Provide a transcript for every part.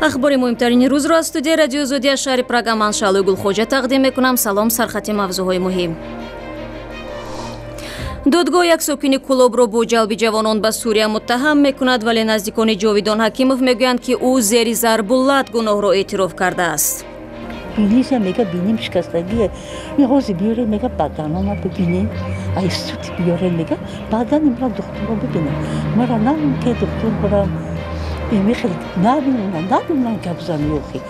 Ахбори муҳимтарини рӯзро аз студияи Радиои Озодӣ аз шаҳри Прага ман Шаълои Гулхоҷа тақдим мекунам. Салом, сархати мавзӯъҳои муҳим. Додгоҳ як сокини Кӯлобро бо ҷалби ҷавонон ба Сурия муттаҳам мекунад, вале наздикони Ҷовидон Ҳакимов мегӯянд, ки ӯ зери зарбу лат гуноҳро эътироф кардааст. Биниза мега биним шикастагие. Ҳози биёре мега баданома бибинем. Ай сути биёре мега бадан имра духтуро бибинем. Мара намуке духтур бурам. Мехел набинам гап зани охи.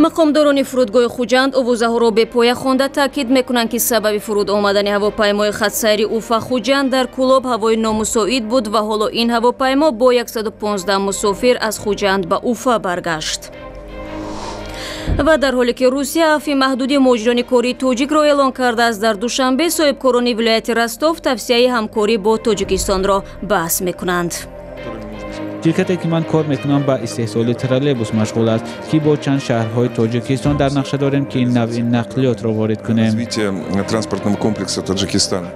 Мақомдорони фурудгоҳи Хуҷанд овозаҳоро бепоя хонда таъкид мекунанд, ки сабаби фуруд омадани ҳавопаймои хатсайри Уфа Хуҷанд дар Кӯлоб ҳавои номусоид буд ва ҳоло ин ҳавопаймо бо 115 мусофир аз Хуҷанд ба Уфа баргашт. Ва дар ҳоле ки Русия афви маҳдуди муҳоҷирони кории тоҷикро эълон кардааст, дар Душанбе соҳибкорони вилояти Ростов тавсияи ҳамкорӣ бо Тоҷикистонро баҳс мекунанд. Ширкате ки ман кор мекунам ба истеҳсоли троллейбус машғул аст, ки бо чанд шаҳрҳои Тоҷикистон дар нақша дорем, ки ин навъи нақлиётро ворид кунем. Развитие транспортного комплекса Таджикистана.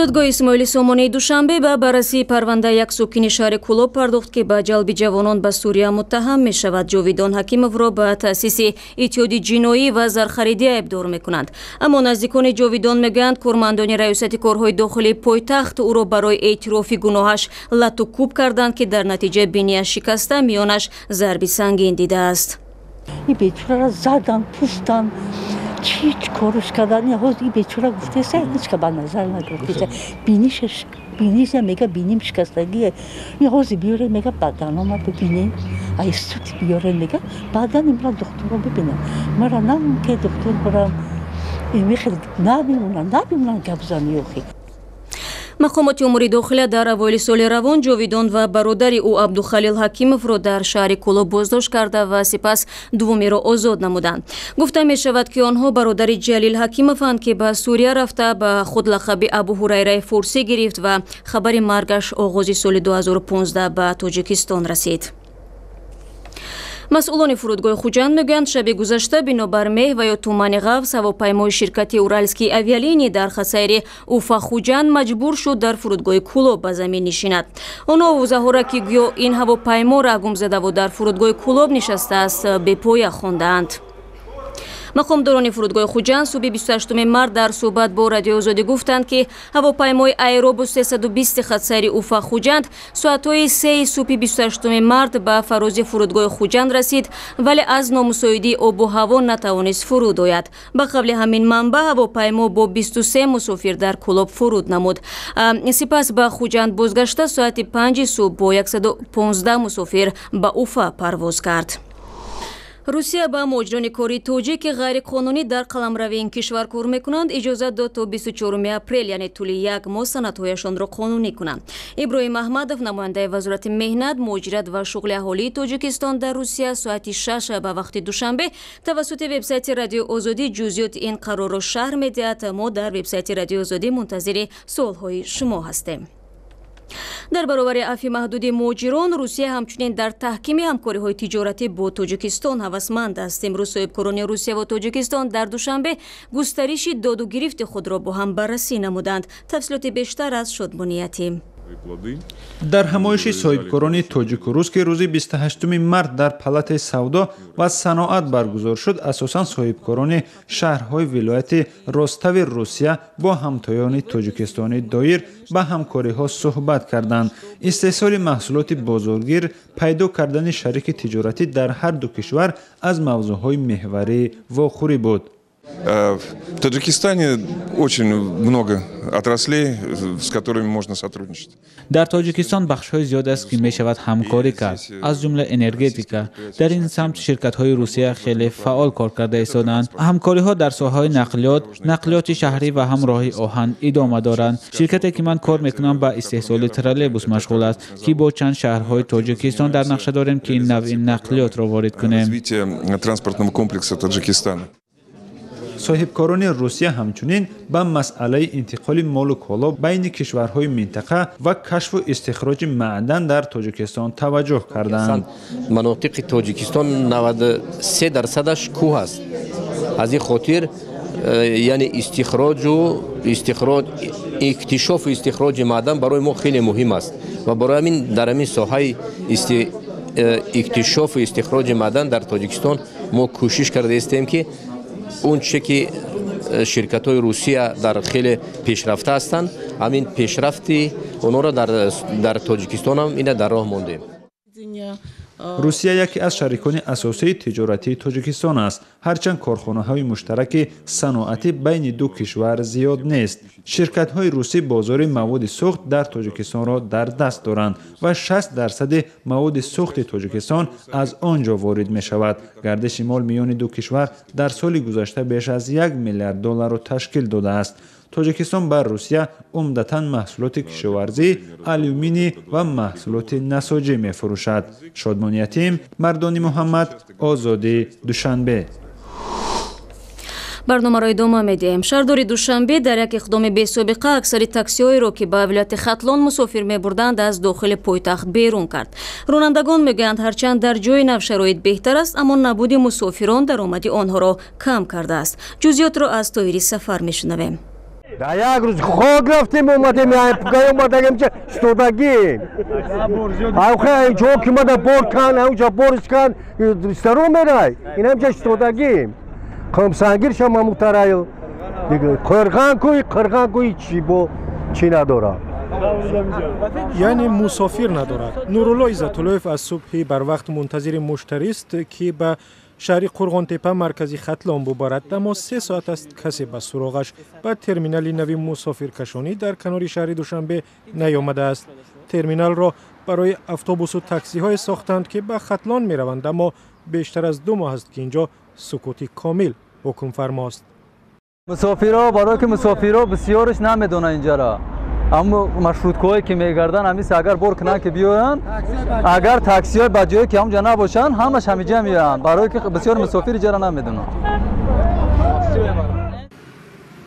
Додгоҳи Исмоили Сомонии Душанбе ба баррасии парвандаи як сокини шаҳри Кӯлоб пардохт, ки ба ҷалби ҷавонон ба Сурия муттаҳам мешавад. Ҷовидон Ҳакимовро ба таъсиси иттиҳоди ҷиноӣ ва зархаридӣ айбдор мекунанд. Аммо наздикони Ҷовидон мегӯянд, кормандони раёсати корҳои дохилии пойтахт ӯро барои эътирофи гуноҳаш лату кӯб карданд, ки дар натиҷа бинияш шикаста, миёнаш зарби сангин дидааст. И бечораро задан, пуфтан, чӣ корш кардан. Ҳоз и бечора гуфтеса, ҳечка ба назар нагирифтеса. Бинишаш биниза мега биним шикастагие. Ҳози биёре мега баданома бибинем. Ай сути биёре мега бадан имра духтуро бибинем. Мара намуке духтур бурам. Мехел набинам гап зани охи. Мақомоти умури дохила дар аввали соли равон Ҷовидон ва бародари ӯ Абдухалил Ҳакимовро дар шаҳри Кӯлоб боздошт карда ва сипас дуввумиро озод намуданд. Гуфта мешавад, ки онҳо бародари Ҷалил Ҳакимованд, ки ба Сурия рафта ба худ лақаби Абу Ҳурайраи форсӣ гирифт ва хабари маргаш оғози соли 2015 ба Тоҷикистон расид. Масъулони фурудгоҳи Хуҷанд мегӯянд, шаби гузашта бинобар меҳ ва ё тумани ғафз ҳавопаймои ширкати Уральские авиалинии дар хатсайри Уфа Хуҷанд маҷбур шуд дар фурудгоҳи Кӯлоб ба замин нишинад. Онҳо овозаҳоро, ки гӯё ин ҳавопаймо раҳгумзадаву дар фурудгоҳи Кӯлоб нишастааст, бепоя хондаанд. Мақомдорони фурудгоҳи Хуҷанд субҳи 28 март дар суҳбат бо Радиои Озодӣ гуфтанд, ки ҳавопаймои Аэробус 320 хатсайри Уфа Хуҷанд соатҳои 3 субҳи 28 март ба фарози фурудгоҳи Хуҷанд расид, вале аз номусоидии обу ҳаво натавонист фуруд ояд. Ба қавли ҳамин манбаъ, ҳавопаймо бо 23 мусофир дар Кӯлоб фуруд намуд. Сипас ба Хуҷанд бозгашта соати 5 субҳ бо 115 мусофир ба Уфа парвоз кард. Русия ба муҳоҷирони кории тоҷик, ки ғайриқонунӣ дар қаламрави ин кишвар кор мекунанд, иҷозат дод то 24 апрел, яъне тӯли як моҳ, санадҳояшонро қонунӣ кунанд. Иброҳим Аҳмадов, намояндаи Вазорати меҳнат, муҳоҷират ва шуғли аҳолии Тоҷикистон дар Русия, соати 6 ба вақти Душанбе тавассути вебсайти Радиои Озодӣ ҷузъиёти ин қарорро шарҳ медиҳад. Мо дар вебсайти Радиои Озодӣ мунтазири суолҳои шумо ҳастем. Дар баробари афви маҳдуди муҳоҷирон, Русия ҳамчунин дар таҳкими ҳамкориҳои тиҷоратӣ бо Тоҷикистон ҳавасманд аст. Имрӯз соҳибкорони Русия ва Тоҷикистон дар Душанбе густариши доду гирифти худро бо ҳам баррасӣ намуданд. Тафсилоти бештар аз Шодмониятӣ. Дар ҳамоиши соҳибкорони тоҷику рус, ки рӯзи 28 март дар палатаи савдо ва саноат баргузор шуд, асосан соҳибкорони шаҳрҳои вилояти Ростави Русия бо ҳамтоёни тоҷикистонӣ доир ба ҳамкориҳо суҳбат карданд. Истеҳсоли маҳсулоти бозоргир, пайдо кардани шарики тиҷоратӣ дар ҳар ду кишвар аз мавзӯъҳои меҳварии вохӯрӣ буд. В Таджикистане очень много отраслей, с которыми можно сотрудничать. Дар Тоҷикистон бахшҳои зиёд аст, ки мешавад ҳамкорӣ кард, аз ҷумла энергетика. Дар ин самт ширкатҳои Русия хеле фаъол кор карда истодаанд. Ҳамкориҳо дар соҳаҳои нақлиёт, нақлиёти шаҳрӣ ва ҳам роҳи оҳан идома доранд. Ширкате ки ман кор мекунам ба истеҳсоли троллейбус машғул аст, ки бо чанд шаҳрҳои Тоҷикистон дар нақша дорем, ки ин навъи нақлиётро ворид кунем. Развитие транспортного комплекса Таджикистана. Соҳибкорони Русия ҳамчунин ба масъалаи интиқоли молу коло байни кишварҳои минтақа ва кашфу истихроҷи маъдан дар Тоҷикистон таваҷҷӯҳ карданд. Манотиқи Тоҷикистон 93 дарсадаш кӯҳ аст. Аз ин хотир, яъне истихроҷу истихроҷ, иктишофу истихроҷи маъдан барои мо хеле муҳим аст. Ва барои ҳамин дар ҳамин соҳаи иктишофу истихроҷи маъдан дар Тоҷикистон мо кӯшиш кардаистем, ки он чизе ки ширкатҳои Русия дар хеле пешрафта ҳастанд, ҳамин пешрафти онҳоро дар Тоҷикистон ҳам ина дар роҳ мондем. Русия яке аз шарикони асосии тиҷоратии Тоҷикистон аст. Ҳарчанд корхонаҳои муштараки саноатӣ байни ду кишвар зиёд нест. Ширкатҳои русӣ бозори маводи сӯхт дар Тоҷикистонро дар даст доранд ва 60% маводи сӯхти Тоҷикистон аз он ҷо ворид мешавад. Гардиши мол миёни ду кишвар дар соли гузашта беш аз 1 миллиард долларро ташкил додааст. Тоҷикистон ба Русия умдатан маҳсулоти кишоварзӣ, алюминий ва маҳсулоти насоҷӣ мефурӯшад. Шодмон Ятим, Мардони Муҳаммад, Озодӣ, Душанбе. Барномаро идома медиҳем. Шаҳрдори Душанбе дар як иқдоми бесобиқа аксари таксиҳоеро, ки ба вилояти Хатлон мусофир мебурданд, аз дохили пойтахт берун кард. Ронандагон мегӯянд, ҳарчанд дар ҷои нав шароит беҳтар аст, аммо набуди мусофирон даромади онҳоро кам кардааст. Ҷузъиётро аз Тоҳири Сафар мешунавем. Да як рӯз хок рафтем, омадем, омадагем, истодагим. Ахе инҷо ки мада бор кан, онҷа бориш кан, старо мерай. Инамҷа истодагим. Қумсангир шама мутараю. Қирған кӯи, қирған кӯи чӣ бо чӣ надорад. Яъне мусофир надорад. Нурулло Иззатуллоев аз субҳи барвақт мунтазири муштарист, ки ба шаҳри Қурғонтепа, маркази Хатлон, бубарад, аммо 3 соат аст касе ба суроғаш ба терминали нави мусофиркашонӣ дар канори шаҳри Душанбе наёмадааст. Терминалро барои автобусу таксиҳое сохтанд, ки ба Хатлон мераванд, аммо бештар аз 2 моҳ аст, ки инҷо сукути комил ҳукмфармост. Мусофирҳо, барое ки мусофирҳо бисёрш намедонанд инҷаро, аммо маршруткаҳое ки мегарданд, ҳамис агар бор кунанд ки биёянд, агар таксиҳо ба ҷое ки ҳамҷа набошанд, ҳамаш ҳамиҷа меоянд, барое ки бисёр мусофир иҷара намедонанд.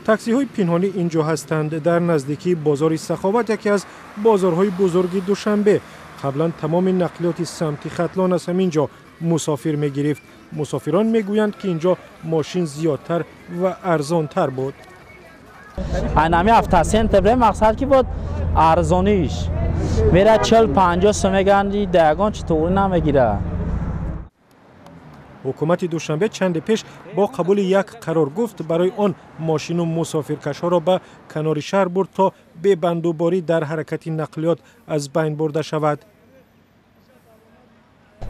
Таксиҳои пинҳонӣ инҷо ҳастанд, дар наздикии бозори Саховат, яке аз бозорҳои бузурги Душанбе. Қаблан тамоми нақлиёти самти Хатлон аз ҳамин ҷо мусофир мегирифт. Мусофирон мегӯянд, ки инҷо мошин зиёдтар ва арзонтар буд. Айнами автоцентр бре мақсад ки буд арзониш. Мера 40-50 сом мегӯянд, ягон чи туғри намегира. Ҳукумати Душанбе чанде пеш бо қабули як қарор гуфт, барои он мошину мусофиркашҳоро ба канори шаҳр бурд, то бебандуборӣ дар ҳаракати нақлиёт аз байн бурда шавад.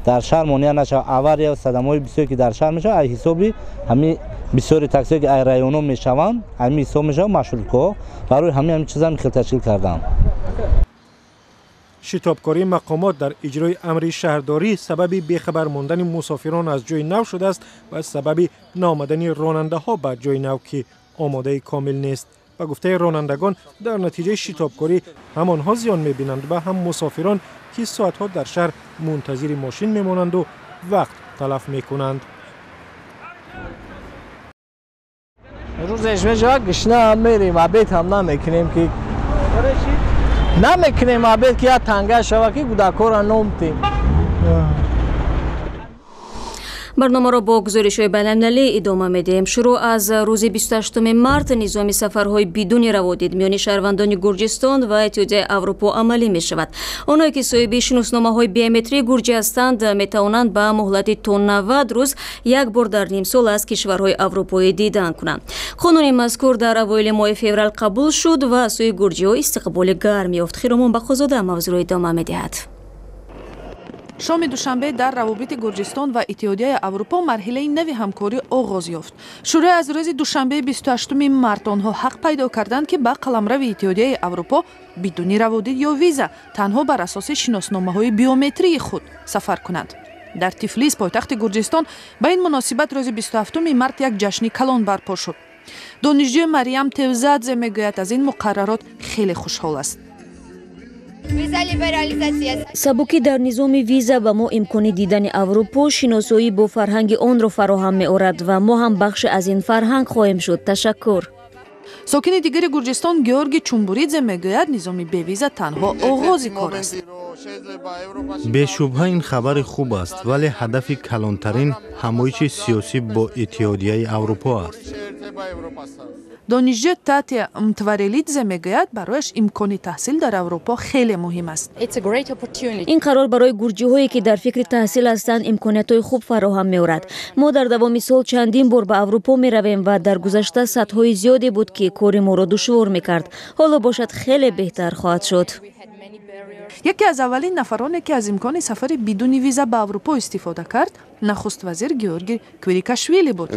Дар шаҳр монеа нашавад. Авария, садамаҳои бисёре ки дар шаҳр мешавад, аз ҳисоби ҳамин бисёри таксиҳое ки аз районҳо мешаванд, ҳамин ҳисоб мешавад маршруткаҳо. Барои ҳамин чизам хел ташкил кардам. Шитобкории мақомот дар иҷрои амри шаҳрдорӣ сабаби бехабар мондани мусофирон аз ҷои нав шудааст ва сабаби наомадани ронандаҳо ба ҷои нав, ки омодаи комил нест. Ба гуфтаи ронандагон, дар натиҷаи шитобкорӣ ҳам онҳо зиён мебинанд ва ҳам мусофирон, ки соатҳо дар шаҳр мунтазири мошин мемонанду вақт талаф мекунанд. Рӯзеш мешавад, гишна ҳам мерем, обед ҳам намекунем, ки намекунем обед, ки як танга шава, ки кӯдакҳоро ном тем. Барномаро бо гузоришҳои байналмилалӣ идома медиҳем. Шурӯъ аз рӯзи 28 март низоми сафарҳои бидуни раводид миёни шаҳрвандони Гурҷистон ва Иттиҳодияи Аврупо амалӣ мешавад. Онҳое ки соҳиби шиносномаҳои биометрии гурҷӣ ҳастанд, метавонанд ба муҳлати то 90 рӯз як бор дар нимсол аз кишварҳои аврупоӣ дидан кунанд. Қонуни мазкур дар аввоили моҳи феврал қабул шуд ва аз сӯи гурҷиҳо истиқболи гарм ёфт. Хиромон Бақозода мавзӯъро идома медиҳад. Шоми душанбе дар равобити Гурҷистон ва Иттиҳодияи Аврупо марҳилаи нави ҳамкорӣ оғоз ёфт. Шурӯъ аз рӯзи душанбе 28 март онҳо ҳақ пайдо карданд, ки ба қаламрави Иттиҳодияи Аврупо бидуни раводид ё виза танҳо бар асоси шиносномаҳои биометрии худ сафар кунанд. Дар Тифлис, пойтахти Гурҷистон, ба ин муносибат рӯзи 27 март як ҷашни калон барпо шуд. Донишҷӯи Мариям Тевзадзе мегӯяд, аз ин муқаррарот хеле хушҳол аст. Сабукӣ дар низоми виза ба мо имкони дидани Аврупо, шиносоӣ бо фарҳанги онро фароҳам меорад ва мо ҳам бахше аз ин фарҳанг хоҳем шуд. Ташаккур. Сокини дигари Гурҷистон Георги Чумбуридзе мегӯяд, низоми бевиза танҳо оғози кор аст. Бешубҳа ин хабари хуб аст, вале ҳадафи калонтарин ҳамоиши сиёсӣ бо Иттиҳодияи Аврупо аст. Донишҷӯ Татия Мтварелидзе мегӯяд, барояш имкони таҳсил дар Аврупо хеле муҳим аст. Ин қарор барои гурҷиҳое, ки дар фикри таҳсил ҳастанд, имкониятҳои хуб фароҳам меорад. Мо дар давоми сол чандин бор ба Аврупо меравем ва дар гузашта сатҳҳои зиёде буд, ки кори моро душвор мекард. Ҳоло бошад, хеле беҳтар хоҳад шуд. Яке аз аввалин нафароне, ки аз имкони сафари бидуни виза ба Аврупо истифода кард, нахуст вазир Георгий Квирикашвили буд.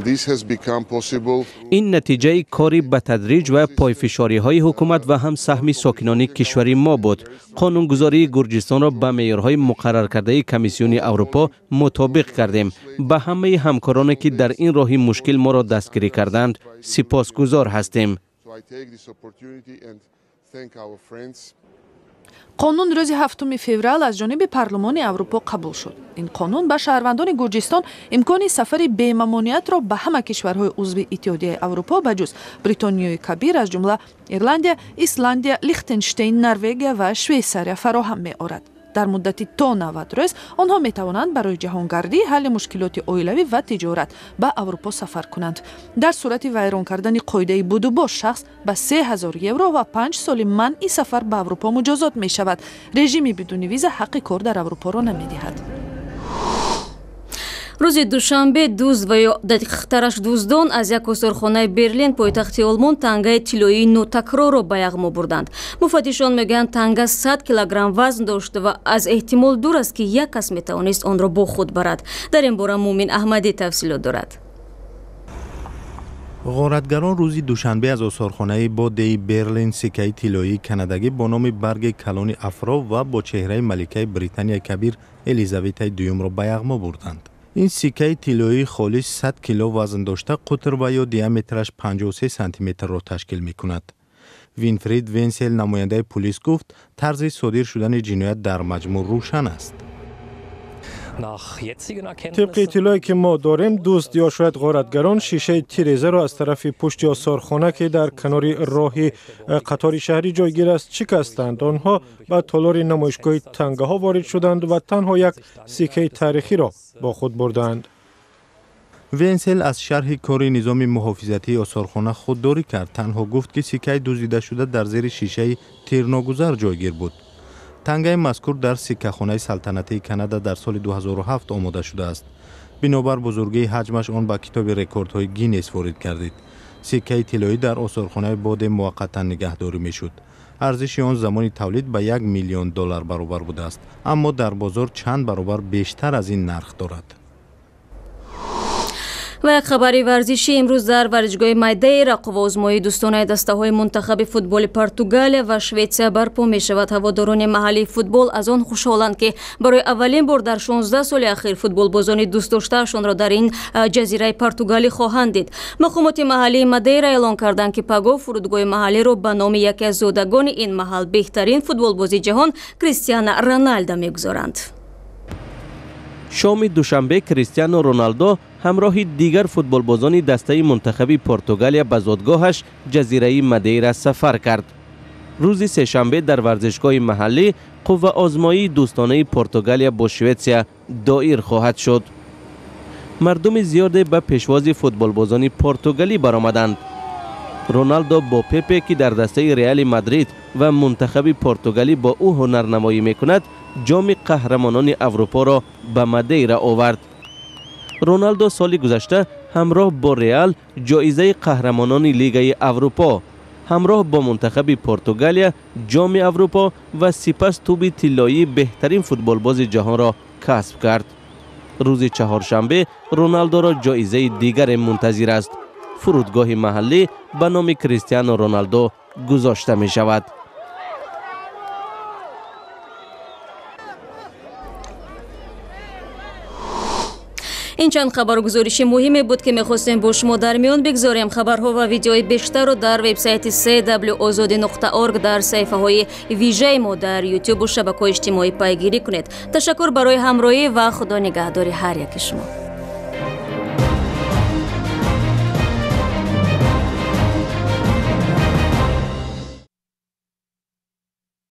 Ин натиҷаи кори ба тадриҷ ва пойфишориҳои ҳукумат ва ҳам саҳми сокинони кишвари мо буд. Қонунгузории Гурҷистонро ба меъёрҳои муқарраркардаи Комиссиони Аврупо мутобиқ кардем. Ба ҳамаи ҳамкороне, ки дар ин роҳи мушкил моро дастгирӣ карданд, сипосгузор ҳастем. Қонун рӯзи 7 феврал аз ҷониби Парлумони Аврупо қабул шуд. Ин қонун ба шаҳрвандони Гурҷистон имкони сафари бемамониятро ба ҳама кишварҳои узви Иттиҳодияи Аврупо ба ҷуз Бритониёи Кабир, аз ҷумла Ирландия, Исландия, Лихтенштейн, Норвегия ва Швейсария фароҳам меорад. Дар муддати то 90 рӯз онҳо метавонанд барои ҷаҳонгардӣ, ҳалли мушкилоти оилавӣ ва тиҷорат ба Аврупо сафар кунанд. Дар сурати вайрон кардани қоидаи будубош шахс ба 3000 евро ва 5 соли манъи сафар ба Аврупо муҷозот мешавад. Режими бидуни виза ҳаққи кор дар Аврупоро намедиҳад. Рӯзи душанбе дузд ва ё дақиқтараш дуздон аз як осорхонаи Берлин, пойтахти Олмон, тангаи тиллоии нотакрорро ба яғмо бурданд. Муфаттишон мегӯянд, танга 100 килограмм вазн дошт ва аз эҳтимол дур аст, ки як кас метавонист онро бо худ барад. Дар ин бора Мумин Аҳмадӣ тафсилот дорад. Ғоратгарон рӯзи душанбе аз осорхонаи Бодеи Берлин сиккаи тиллоии канадагӣ бо номи барги калони афро ва бо чеҳраи маликаи Британияи Кабир Элизаветаи Дуюмро ба яғмо бурданд. Ин сиккаи тиллоии холис 100 кило вазн дошта, қутр ва ё диаметраш 53 сантиметрро ташкил мекунад. Винфрид Венсел, намояндаи пулис, гуфт, тарзи содир шудани ҷиноят дар маҷмӯъ рӯшан аст. Тибқи иттилоe, ки мо дорем, дузд ё шояд ғоратгарон шишаи тирезаро аз тарафи пушти осорхона, ки дар канори роҳи қатори шаҳрӣ ҷойгир аст, шикастанд. Онҳо ба толори намоишгоҳи тангаҳо ворид шуданд ва танҳо як сиккаи таърихиро бо худ бурданд. Венсел аз шарҳи кори низоми муҳофизатии осорхона худдорӣ кард, танҳо гуфт, ки сиккаи дуздидашуда дар зери шишаи тирногузар ҷойгир буд. Тангаи мазкур дар сиккахонаи салтанатии Канада дар соли 2007 омода шудааст. Бинобар бузургии ҳаҷмаш он ба китоби рекордҳои Гиннес ворид гардид. Сиккаи тиллоӣ дар осорхонаи Боде муваққатан нигаҳдорӣ мешуд. Арзиши он замони тавлид ба 1 миллион доллар баробар будааст, аммо дар бозор чанд баробар бештар аз ин нарх дорад. Ва як хабари варзишӣ. Имрӯз дар варзишгоҳи Майдейра қувваозмоии дӯстонаи дастаҳои мунтахаби футболи Португалия ва Шветсия барпо мешавад. Ҳаводорони маҳаллии футбол аз он хушҳоланд, ки барои аввалин бор дар 16 соли ахир футболбозони дӯстдоштаашонро дар ин ҷазираи португалӣ хоҳанд дид. Мақомоти маҳаллии Мадейра эълон карданд, ки пагоҳ фурудгоҳи маҳаллиро ба номи яке аз зодагони ин маҳал, беҳтарин футболбози ҷаҳон Кристиано Роналдо мегузоранд. Шоми душанбе Кристиано Роналдо ҳамроҳи дигар футболбозони дастаи мунтахаби Португалия ба зодгоҳаш, ҷазираи Мадейра, сафар кард. Рӯзи сешанбе дар варзишгоҳи маҳаллӣ қувваозмоии дӯстонаи Португалия бо Шветсия доир хоҳад шуд. Мардуми зиёде ба пешвози футболбозони португалӣ баромаданд. Роналдо бо Пепе, ки дар дастаи Реали Мадрид ва мунтахаби португалӣ бо ӯ ҳунарнамоӣ мекунад, ҷоми қаҳрамонони Аврупоро ба Мадейра овард. Роналдо соли гузашта ҳамроҳ бо Реал ҷоизаи қаҳрамонони Лигаи Аврупо, ҳамроҳ бо мунтахаби Португалия ҷоми Аврупо ва сипас тӯби тиллоии беҳтарин футболбози ҷаҳонро касб кард. Рӯзи чаҳоршанбе Роналдоро ҷоизаи дигаре мунтазир аст. Фурудгоҳи маҳаллӣ ба номи Кристиано Роналдо гузошта мешавад. Ин чанд хабару гузориши муҳиме буд, ки мехостем бо шумо дар миён бигзорем. Хабарҳо ва видеои бештарро дар вебсайти cw ozodi.org, дар саҳифаҳои вижаи мо дар Ютубу шабакаҳои иҷтимоӣ пайгирӣ кунед. Ташаккур барои ҳамроҳӣ ва Худо нигаҳдори ҳар яки шумо.